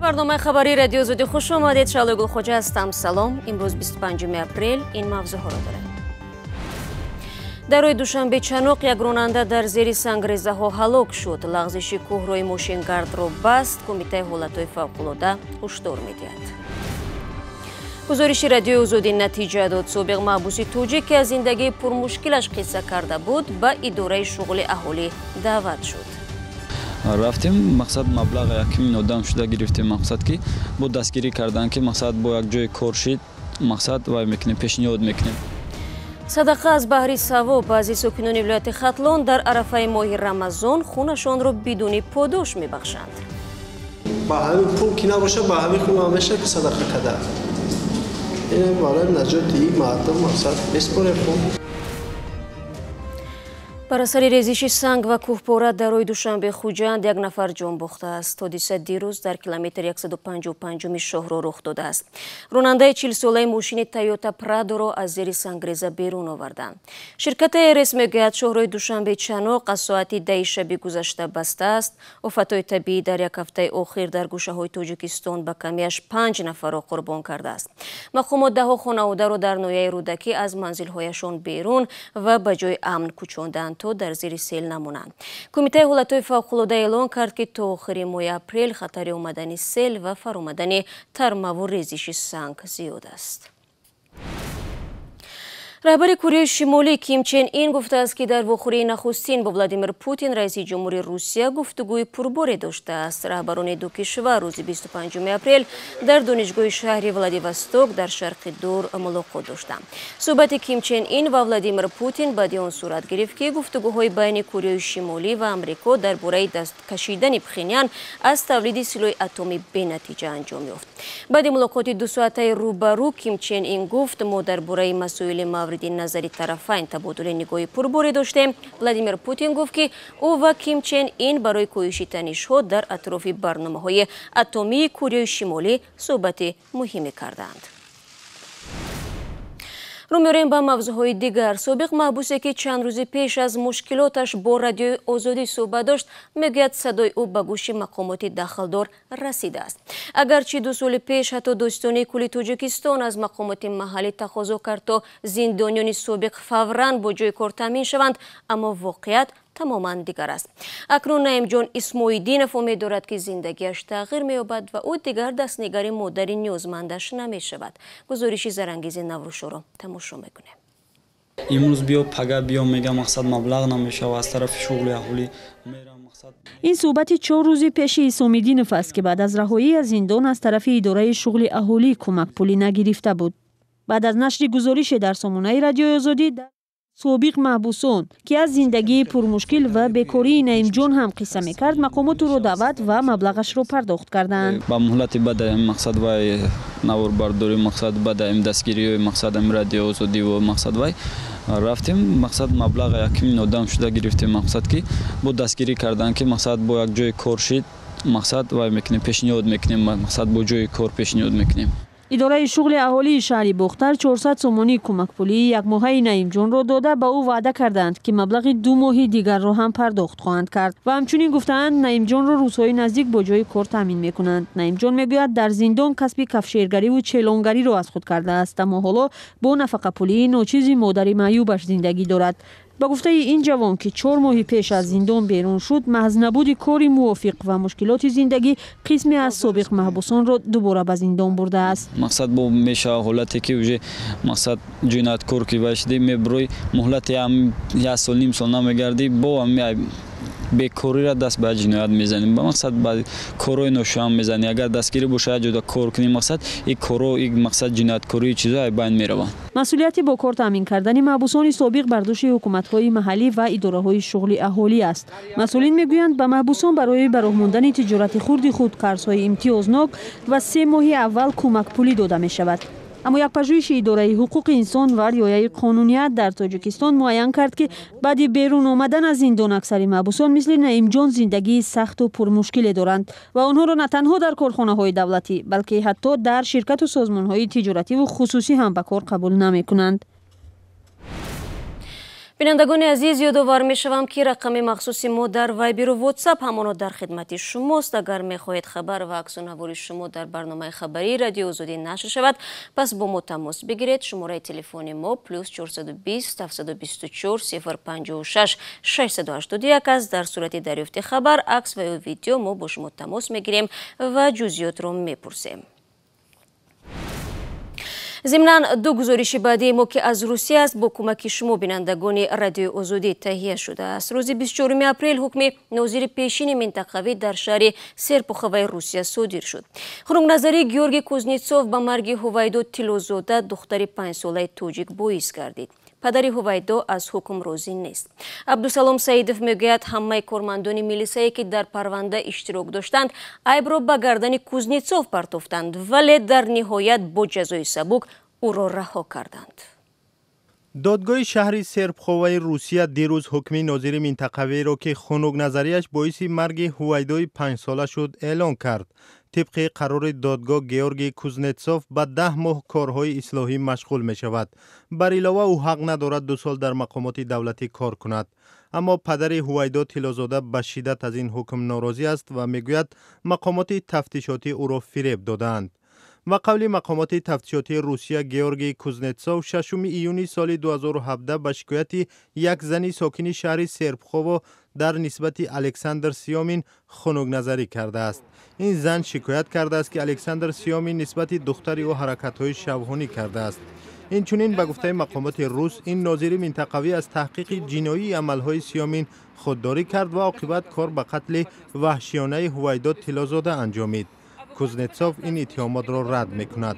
Барномаи хабарии Радиои Озодӣ хуш омадед. Шаҳлои Гулхоҷа ҳастам. Салом. Имрӯз 25 апрел ин мавзӯъҳоро дорем. Дар роҳи Душанбе Чаноқ як ронанда дар зери сангрезаҳо ҳалок шуд. Лағзиши кӯҳ роҳи мошингардро баст. Кумитаи ҳолатҳои фавқулода ҳушдор медиҳад. Гузориши Радиои Озодӣ натиҷа дод. Собиқ маҳбуси тоҷик, ки аз зиндагии пурмушкилаш қисса карда буд, ба идораи шуғли аҳолӣ даъват шуд. Рафтем, мақсад маблағ якмин одам шуда гирифтем, мақсад ки бо дастгирӣ кардан, ки мақсад бо як ҷои кор шид, мақсад вай мекунем, пешниҳод мекунем. Садақа аз баҳри савоб. Баъзе сокинони вилояти Хатлон дар арафаи моҳи Рамазон хунашонро бидуни подош мебахшанд. Ба ҳамин пул ки набоша, ба ҳамин хун ҳамеша ки садақа када. Ин барои наҷоти мардум мақсад меспорем хун. Бар асари резиши санг ва кӯҳпора дар роҳи Душанбе Хуҷанд як нафар ҷон бохтааст. Ҳодиса дирӯз дар километри 155 шоҳроҳ рух додааст. Ронандаи 40-солаи мошини Тойота Прадоро аз зери сангреза берун оварданд. Ширкати РС мегӯяд, шоҳроҳи Душанбе Чаноқ аз соати 10 шаби гузашта баста аст. Офатҳои табиӣ дар як ҳафтаи охир дар гӯшаҳои Тоҷикистон ба камиаш 5 нафарро қурбон кардааст. Мақомот даҳҳо хонаводаро дар ноҳияи Рӯдакӣ аз манзилҳояшон берун ва ба ҷои амн кӯчонданд, то дар зери сел намонанд. Кумитаи ҳолатҳои фавқулода эълон кард, ки то охири моҳи апрел хатари омадани сел ва фаромадани тармаву резиши санг зиёд аст. Раҳбари Кореяи Шимолӣ Ким Чен Ин гуфтааст, ки дар вохӯрии нахустин бо Владимир Путин, раиси ҷумҳури Русия, гуфтугӯи пурборе доштааст. Раҳбарони ду кишвар рӯзи 25 апрел дар донишгоҳи шаҳри Владивосток дар Шарқи Дур мулоқот доштанд. Суҳбати Ким Чен Ин ва Владимир Путин баъди он сурат гирифт, ки гуфтугӯҳои байни Кореяи Шимолӣ ва Амрико дар бораи даст кашидани Пхенян аз тавлиди силоҳи атомӣ бенатиҷа анҷом ёфт. Баъди мулоқоти дусоатаи рӯбарӯ Ким Чен Ин гуфт: мо дар бораи масоили мавриди назари тарафайн табодули нигоҳи пурборе доштем. Владимир Путин гуфт, ки ӯ ва Ким Чен Ин барои коҳиши танишҳо дар атрофи барномаҳои атомии Кореяи Шимолӣ суҳбати муҳиме карданд. Рӯ меорем ба мавзӯъҳои дигар. Собиқ маҳбусе, ки чанд рӯзи пеш аз мушкилоташ бо Радиои Озодӣ суҳбат дошт, мегӯяд, садои ӯ ба гӯши мақомоти дахлдор расидааст. Агарчи 2 соли пеш ҳатто Додситонии кулли Тоҷикистон аз мақомоти маҳаллӣ тақозо кард, то зиндониёни собиқ фавран бо ҷои кор таъмин шаванд, аммо воқеият тамоман дигар аст. Акнун Наимҷон Исмоидинов умед дорад, ки зиндагиаш тағйир меёбад ва ӯ дигар дастнигари модари ниёзмандаш намешавад. Гузориши Зарангизи Наврӯшоро тамошо мекунем. Имрӯз биё, пага биё, мега, мақсад маблағ намешава аз тарафи шуғли аҳолӣ. Ин суҳбати 4 рӯзи пеши Исомиддинов аст, ки баъд аз раҳоӣ аз зиндон аз тарафи идораи шуғли аҳолӣ кӯмакпулӣ нагирифта буд. Баъд аз нашри гузорише дар сомонаи Радиои Озодӣ собиқ маҳбусон, ки аз зиндагии пурмушкил ва бекории Наимҷон ҳам қисса мекард, мақомот ӯро даъват ва маблағашро пардохт карданд. Ба муҳлати баъдаим мақсад вай наворбардорӣ, мақсад баъдаим дастгириҳои мақсадам Радиои Озодӣ ва мақсад вай рафтем, мақсад маблағ якмин одам шуда гирифтем, мақсад ки бо дастгирӣ кардан, ки мақсад бо як ҷои кор шид, мақсад вай мекунем, пешниҳод мекунем, мақсад бо ҷои кор пешниҳод мекунем. Идораи шуғли аҳолии шаҳри Бохтар 400 сомонӣ кӯмакпулии якмоҳаи Наимҷонро дода, ба ӯ ваъда карданд, ки маблағи 2 моҳи дигарро ҳам пардохт хоҳанд кард ва ҳамчунин гуфтаанд, Наимҷонро рӯзҳои наздик бо ҷои кор таъмин мекунанд. Наимҷон мегӯяд, дар зиндон касби кафшергариву челонгариро аз худ кардааст, аммо ҳоло бо нафақапулии ночизи модари маъюбаш зиндагӣ дорад. Ба гуфтаи ин ҷавон, ки 4 моҳи пеш аз зиндон берун шуд, маҳз набуди кори мувофиқ ва мушкилоти зиндагӣ қисме аз собиқ маҳбусонро дубора ба зиндон бурдааст. Мақсад бо мешава ҳолате, ки уже мақсад ҷинояткор ки вай шудӣ, мебурӯй, муҳлати як сол, ним сол намегардӣ, бо бекориро даст ба ҷиноят мезанӣ, ба мақсад ба корҳои ношоям мезанӣ. Агар дастгирӣ боша, як ҷода кор кунӣ, мақсад и корҳо, и мақсад ҷинояткории чизо ай байн мераванд. Масъулияти бо кор таъмин кардани маҳбусони собиқ бар дӯши ҳукуматҳои маҳаллӣ ва идораҳои шуғли аҳолӣ аст. Масъулин мегӯянд, ба маҳбусон барои ба роҳ мондани тиҷорати хурди худ қарзҳои имтиёзнок ва 3 моҳи аввал кӯмакпулӣ дода мешавад. Аммо як пажӯҳиши идораи ҳуқуқи инсон ва риояи қонуният дар Тоҷикистон муайян кард, ки баъди берун омадан аз зиндон аксари маҳбусон мисли Наимҷон зиндагии сахту пурмушкиле доранд ва онҳоро на танҳо дар корхонаҳои давлатӣ, балки ҳатто дар ширкату созмонҳои тиҷоративу хусусӣ ҳам ба кор қабул намекунанд. Бинандагони азиз, ёдовар мешавам, ки рақами махсуси мо дар Вайберу Ватсап ҳамоно дар хидмати шумост. Агар мехоҳед хабар ва аксу навори шумо дар барномаи хабарии Радиои Озодӣ нашр шавад, пас бо мо тамос бигиред. Шумораи телефони мо плюс 420 724 056 681 аст. Дар сурати дарёфти хабар, акс ва ё видео мо бо шумо тамос мегирем ва ҷузъиётро мепурсем. Зимнан, ду гузориши баъдии мо, ки аз Русия аст, бо кӯмаки шумо, бинандагони Радиои Озодӣ, таҳия шудааст. Рӯзи 24 апрел ҳукми нозири пешини минтақавӣ дар шаҳри Серпуховаи Русия содир шуд. Хунукназарии Георгий Кузнецов ба марги Ҳувайдо Тиллозода, духтари 5-солаи тоҷик, боис гардид. Падари Ҳувайдо аз ҳукм розӣ нест. Абдусалом Саидов мегӯяд, ҳамаи кормандони милисае, ки дар парванда иштирок доштанд, айбро ба гардани Кузнецов партофтанд, вале дар ниҳоят бо ҷазои сабук ӯро раҳо карданд. Додгоҳи шаҳри Серпуховаи Русия дирӯз ҳукми нозири минтақавиро, ки хунукназарияш боиси марги Ҳувайдои 5-сола шуд, эълон кард. Тибқи қарори додгоҳ, Георгий Кузнецов ба 10 моҳ корҳои ислоҳӣ машғул мешавад. Бар илова, ӯ ҳақ надорад 2 сол дар мақомоти давлатӣ кор кунад. Аммо падари Ҳувайдо Тиллозода ба шиддат аз ин ҳукм норозӣ аст ва мегӯяд, мақомоти тафтишотӣ ӯро фиреб додаанд. Ва қавли мақомоти тафтишотии Русия, Георгий Кузнецов 6 июни соли 2017 ба шикояти як зани сокини шаҳри Серпухово дар нисбати Александр Сиёмин хунукназарӣ кардааст. Ин зан шикоят кардааст, ки Александр Сиёмин нисбати духтари ӯ ҳаракатҳои шавҳонӣ кардааст. Инчунин, ба гуфтаи мақомоти рус, ин нозири минтақавӣ аз таҳқиқи ҷиноии амалҳои Сиёмин худдорӣ кард ва оқибат кор ба қатли ваҳшиёнаи Ҳувайдо Тиллозода анҷомид. Кузнецов ин иттиҳомотро рад мекунад.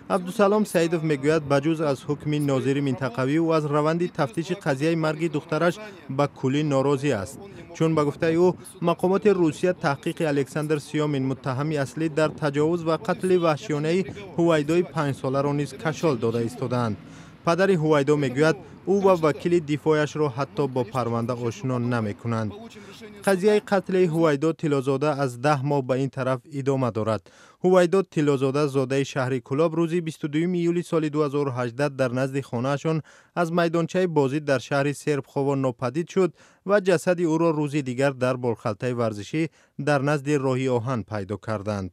Абдусалом Саидов мегӯяд, ба ҷуз аз ҳукми нозири минтақавӣ, ӯ аз раванди тафтиши қазияи марги духтараш ба куллӣ норозӣ аст, чун ба гуфтаи ӯ, мақомоти Русия таҳқиқи Александр Сиёмин, муттаҳами аслӣ дар таҷовуз ва қатли ваҳшиёнаи Ҳувайдои 5-соларо низ кашол дода истодаанд. Падари Ҳувайдо мегӯяд, ӯ ва вакили дифояшро ҳатто бо парванда ошно намекунанд. Қазияи қатли Ҳувайдо Тиллозода аз 10 моҳ ба ин тараф идома дорад. Ҳувайдо Тиллозода, зодаи шаҳри Кулоб, рӯзи 22 июли соли 2018 дар назди хонаашон аз майдончаи бозӣ дар шаҳри Серпухово нопадид шуд ва ҷасади ӯро рӯзи дигар дар болхалтаи варзишӣ дар назди роҳи оҳан пайдо карданд.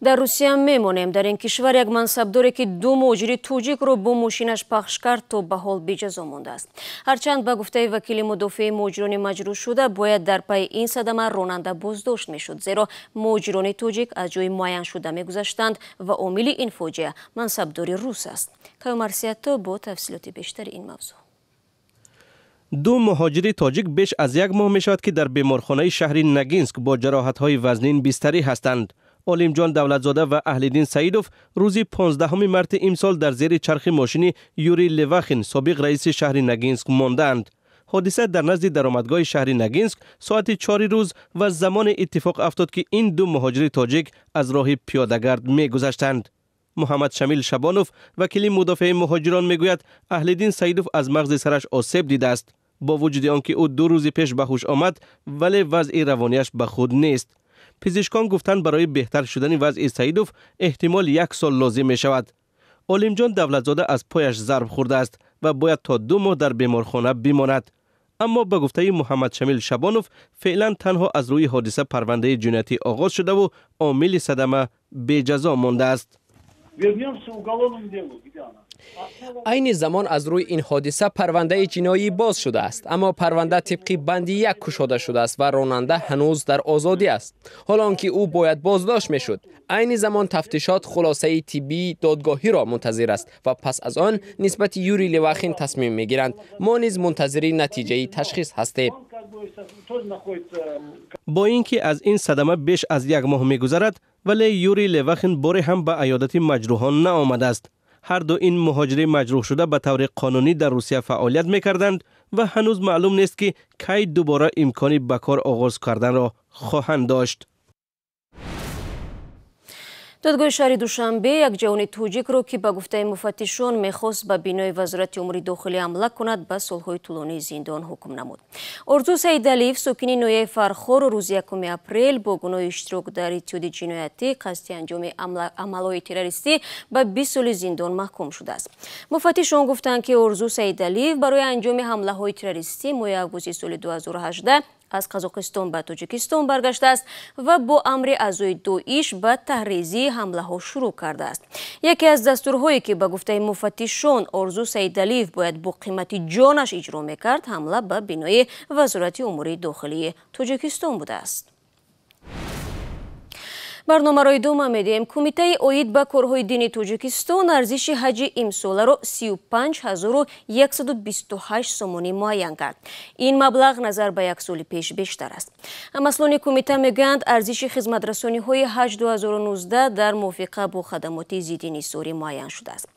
Дар Русия мемонем. Дар ин кишвар як мансабдоре, ки ду муҳоҷири тоҷикро бо мошинаш пахш кард, то ба ҳол беҷазо мондааст. Ҳарчанд, ба гуфтаи вакили мудофеи муҳоҷирони маҷрӯҳшуда, бояд дар пайи ин садама ронанда боздошт мешуд, зеро муҳоҷирони тоҷик аз ҷои муайяншуда мегузаштанд ва омили ин фоҷиа мансабдори рус аст. Каюмарсиято бо тафсилоти бештари ин мавзӯъ. Ду муҳоҷири тоҷик беш аз як моҳ мешавад, ки дар беморхонаи шаҳри Нагинск бо ҷароҳатҳои вазнин бистарӣ ҳастанд. Олимҷон Давлатзода ва Аҳлиддин Саидов рӯзи 15 марти имсол дар зери чархи мошини Юрий Левахин, собиқ раиси шаҳри Нагинск, мондаанд. Ҳодиса дар назди даромадгоҳи шаҳри Нагинск соати 4 рӯз ва замоне иттифоқ афтод, ки ин ду муҳоҷири тоҷик аз роҳи пиёдагард мегузаштанд. Муҳаммад Шамил Шабонов, вакили мудофеи муҳоҷирон, мегӯяд, Аҳлиддин Саидов аз мағзи сараш осеб дидааст. Бо вуҷуди он ки ӯ 2 рӯзи пеш ба ҳуш омад, вале вазъи равонияш ба худ нест. Пизишкон гуфтанд, барои беҳтар шудани вазъи Саидов эҳтимол 1 сол лозим мешавад. Олимҷон Давлатзода аз пояш зарб хӯрдааст ва бояд то 2 моҳ дар беморхона бимонад. Аммо ба гуфтаи Муҳаммад Шамил Шабонов, феълан танҳо аз рӯи ҳодиса парвандаи ҷиноятӣ оғоз шудаву омили садама беҷазо мондааст. Айни замон аз рӯи ин ҳодиса парвандаи ҷиноӣ боз шудааст, аммо парванда тибқи банди 1 кушода шудааст ва ронанда ҳанӯз дар озодӣ аст, ҳоло он ки ӯ бояд боздошт мешуд. Айни замон тафтишот хулосаи тиббии додгоҳиро мунтазир аст ва пас аз он нисбати Юрий Левахин тасмим мегиранд. Мо низ мунтазири натиҷаи ташхис ҳастем. Бо ин ки аз ин садама беш аз 1 моҳ мегузарад, вале Юрий Левахин боре ҳам ба аёдати маҷрӯҳон наомадааст. Ҳар ду ин муҳоҷири маҷрӯҳшуда ба таври қонунӣ дар Русия фаъолият мекарданд ва ҳанӯз маълум нест, ки кай дубора имкони ба кор оғоз карданро хоҳанд дошт. Додгоҳи шаҳри Душанбе як ҷавони тоҷикро, ки ба гуфтаи муфаттишон мехост ба бинои Вазорати умури дохилӣ ҳамла кунад, ба солҳои тӯлонии зиндон ҳукм намуд. Орзу Саидалиев, сокини ноҳияи Фархор, рӯзи 1 апрел бо гуноҳи иштирок дар иттиҳоди ҷиноятӣ, қасди анҷоми амалҳои террористӣ ба 20 соли зиндон маҳкум шудааст. Муфаттишон гуфтанд, ки Орзу Саидалиев барои анҷоми ҳамлаҳои террористӣ моҳи августи соли 2018 аз Қазоқистон ба Тоҷикистон баргаштааст ва бо амри аъзои Доиш ба таҳризии ҳамлаҳо шурӯъ кардааст. Яке аз дастурҳое, ки ба гуфтаи муфаттишон Орзу Саидалиев бояд бо қимати ҷонаш иҷро мекард, ҳамла ба бинои Вазорати умури дохилии Тоҷикистон будааст. Барномаро идома медиҳем. Кумитаи оид ба корҳои дини Тоҷикистон арзиши ҳаҷи имсоларо 35 128 сомонӣ муайян кард. Ин маблағ назар ба як соли пеш бештар аст. Масъулони кумита мегӯянд, арзиши хизматрасониҳои ҳаҷ 2019 дар мувофиқа бо хадамоти зидди нисорӣ муайян шудааст.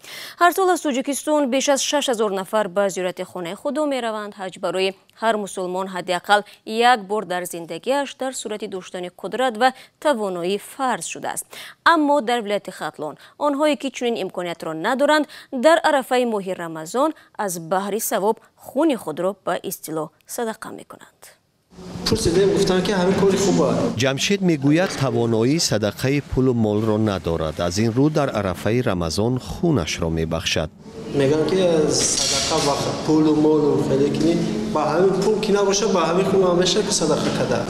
Ҳар сол аз Тоҷикистон беш аз 6000 нафар ба зиёрати хонаи Худо мераванд. Ҳаҷ барои ҳар мусулмон ҳадди ақал як бор дар зиндагиаш дар сурати доштани қудрат ва тавоноӣ фарз шудааст. Аммо дар вилояти Хатлон онҳое, ки чунин имкониятро надоранд, дар арафаи моҳи Рамазон аз баҳри савоб хуни худро ба истилоҳ садақа мекунанд. Пурсидем, гуфтанд, ки ҳамин кори хуб аст. Ҷамшед мегӯяд, тавоноии садақаи пулу молро надорад, аз ин рӯ дар арафаи Рамазон хунашро мебахшад. Мегӯянд, ки садақа ва пулу молу хеле кини, ба ҳамин пул ки набошад, ба ҳамин хун ҳам мешавад, ки садақа када.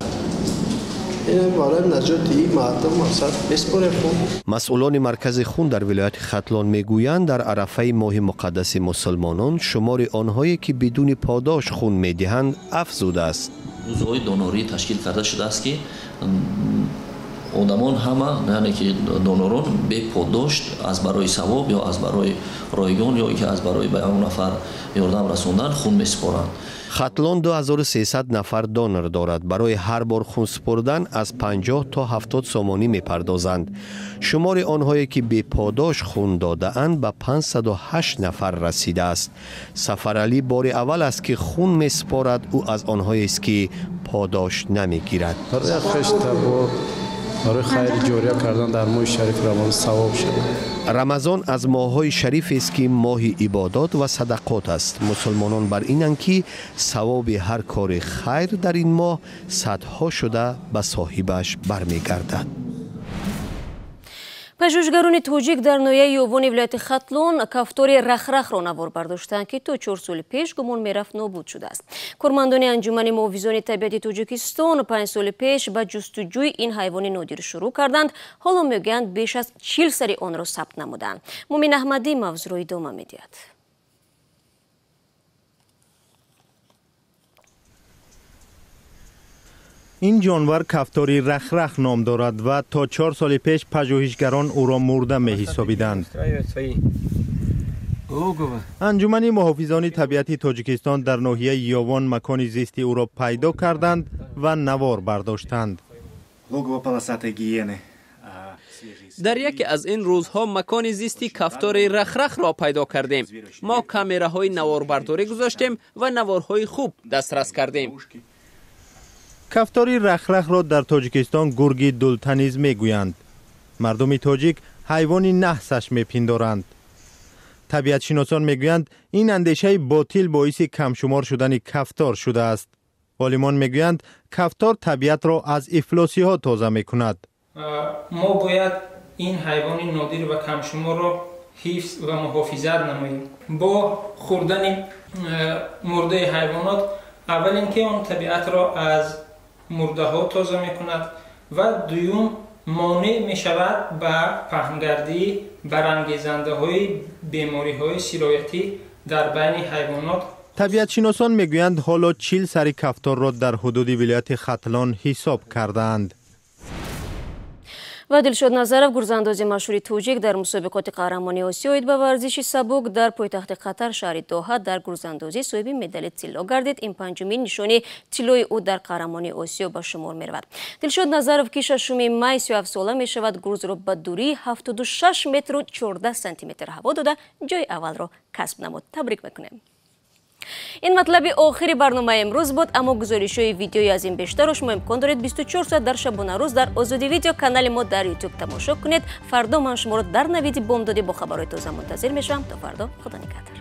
Барои наҷоти мардум мақсад меспорем хун. Масъулони маркази хун дар вилояти Хатлон мегӯянд, дар арафаи моҳи муқаддаси мусулмонон шумори онҳое, ки бидуни подош хун медиҳанд, афзудааст. Рӯзҳои донорӣ ташкил карда шудааст, ки одамон ҳама, яъне ки донорон, беподошт аз барои савоб ё аз барои ройгон ё ки аз барои ба он нафар ёрдам расондан хун месупоранд. Хатлон 2300 нафар донор дорад. Барои ҳар бор хун супурдан аз 50 то 70 сомонӣ мепардозанд. Шумори онҳое, ки беподош хун додаанд, ба 508 нафар расидааст. Сафаралӣ бори аввал аст, ки хун месупорад. Ӯ аз онҳоест, ки подош намегирад. Барои хайри ҷория кардан дар моҳи шарифи Рамазон савоб шуда. Рамазон аз моҳҳои шарифест, ки моҳи ибодот ва садақот аст. Мусулмонон бар инанд, ки савоби ҳар кори хайр дар ин моҳ садҳо шуда ба соҳибаш бармегардад. Пажӯҳишгарони тоҷик дар ноҳияи Ёвони вилояти Хатлон кафтори рахрахро навор бардоштанд, ки то 4 соли пеш гумон мерафт нобуд шудааст. Кормандони Анҷумани муҳофизони табиати Тоҷикистон 5 соли пеш ба ҷустуҷӯи ин ҳайвони нодир шурӯъ карданд. Ҳоло мегӯянд, беш аз 40 сари онро сабт намуданд. Мумин Аҳмадӣ мавзӯъро идома медиҳад. Ин ҷонвар кафтори рахрах ном дорад ва то 4 соли пеш пажӯҳишгарон ӯро мурда меҳисобиданд. Анҷумани муҳофизони табиати Тоҷикистон дар ноҳияи Ёвон макони зисти ӯро пайдо карданд ва навор бардоштанд. Дар яке аз ин рӯзҳо макони зисти кафтори рахрахро пайдо кардем. Мо камераҳои наворбардорӣ гузоштем ва наворҳои хуб дастрас кардем. Кафтори рахрахро дар Тоҷикистон гурги дулта низ мегӯянд. Мардуми тоҷик ҳайвони наҳсаш мепиндоранд. Табиатшиносон мегӯянд, ин андешаи ботил боиси камшумор шудани кафтор шудааст. Олимон мегӯянд, кафтор табиатро аз ифлосиҳо тоза мекунад. Мо бояд ин ҳайвони нодир ва камшуморро ҳифз ва муҳофизат намоем. Бо хӯрдани мурдаи ҳайвонот, аввал ин ки он табиатро аз мурдаҳо тоза мекунад ва дуюм, монеъ мешавад ба паҳнгардии барангезандаҳои бемориҳои сироятӣ дар байни ҳайвонот. Табиатшиносон мегӯянд, ҳоло 40 сари кафторро дар ҳудуди вилояти Хатлон ҳисоб кардаанд. Ва Дилшод Назаров, гурзандози машҳури тоҷик, дар мусобиқоти қаҳрамонии Осиё оид ба варзиши сабук дар пойтахти Қатар, шаҳри Доҳа, дар гурзандозӣ соҳиби медали тилло гардид. Ин панҷумин нишони тиллои ӯ дар қаҳрамонии Осиё ба шумор меравад. Дилшод Назаров, ки 6 май 37 сола мешавад, гурзро ба дурии 76 метру 14 сантиметр ҳаво дода, ҷои аввалро касб намуд. Табрик мекунем. Ин матлаби охири барномаи имрӯз буд, аммо гузоришҳои видеои аз ин бештарро шумо имкон доред 24 соат дар шабонарӯз дар Озодӣ Видео канали мо дар Ютуб тамошо кунед. Фардо ман шуморо дар навиди бомдодӣ бо хабарҳои тоза мунтазир мешавам. То фардо, худо нигаҳдор.